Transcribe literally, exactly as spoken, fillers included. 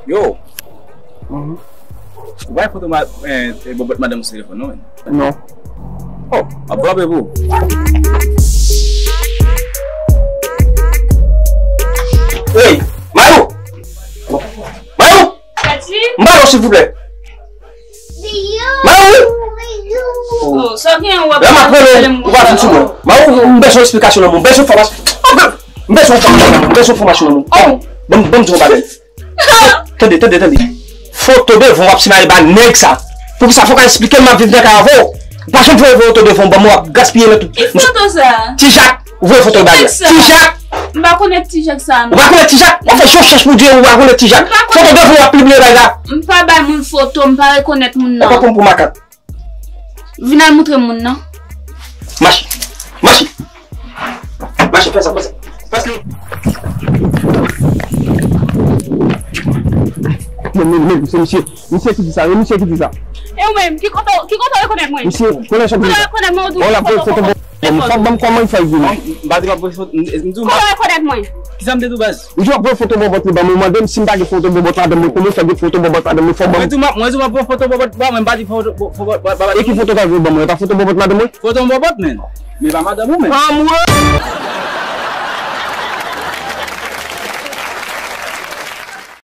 Yo. Ou bay foto ma, eh, eh, bòbòt madanm ou sou telefòn, non, menn? Non. Oh, m ap frape pou ou. Hey, Mayou! Mayou! M ba w, silvouplè. Mayou! Oh, sa gen, w ap... Lè m ap rele w, ou pa vin sou mwen. Mayou, m bezwen esplikasyon nan men w. M bezwen fòmasyon. M bezwen fòmasyon nan men w. M bezwen fòmasyon nan men w. Oh, ban m, ban m di w yon bagay. Tande, tande, tande. Foto devan w ap simaye ba nèg sa. Poukisa fòk a esplike m, m ap viv nan kay avè w? Ou pa janm voye foto devan w ban mwen, w ap gaspiye nan tout. Ki foto sa? Ti Jak, ou voye foto ba li a. Ti Jak. M pa konnen Ti Jak sa, non. Ou pa konnen Ti Jak? W ap fè yon chèch pou Dye, ou pa konnen Ti Jak. Foto devan w ap pibliye bay la. M pa bay moun foto, m pa rekonèt moun nan. Ou pa pran m pou makak. Vin al moutre moun nan. Mache. Mache. Mache, fè sa, fè sa. Paske... Men, men, men, se misye, misye ki di sa, e misye ki di sa. E ou menm, ki kote, ki kote w rekonèt mwen? Misye, kote w rekonèt mwen? Ou di w rekonèt mwen, ou di w rekonèt mwen. Bon, l ap voye foto, bon, bon, fò ban m kòman l fè vini. M pa di m ap voye foto, m, m di w m ap... Kote w rekonèt mwen? Kisa m te di w baz? Ou di w ap pran foto bòbòt li ban mwen, ou mande m si m pa gen foto bòbòt ladan mwen, kòman w fè gen foto bòbòt ladan mwen, fò ban m. Mwen di w m ap, mwen di w m ap pran foto bòbòt ba mwen, m pa di foto bò-, bòbòt ba, ba, ba. E ki foto w ta voye ban mwen, e pa foto bòbòt madanm mwen? Foto bòbòt, menn. Men pa madanm ou, menn. Anmwey!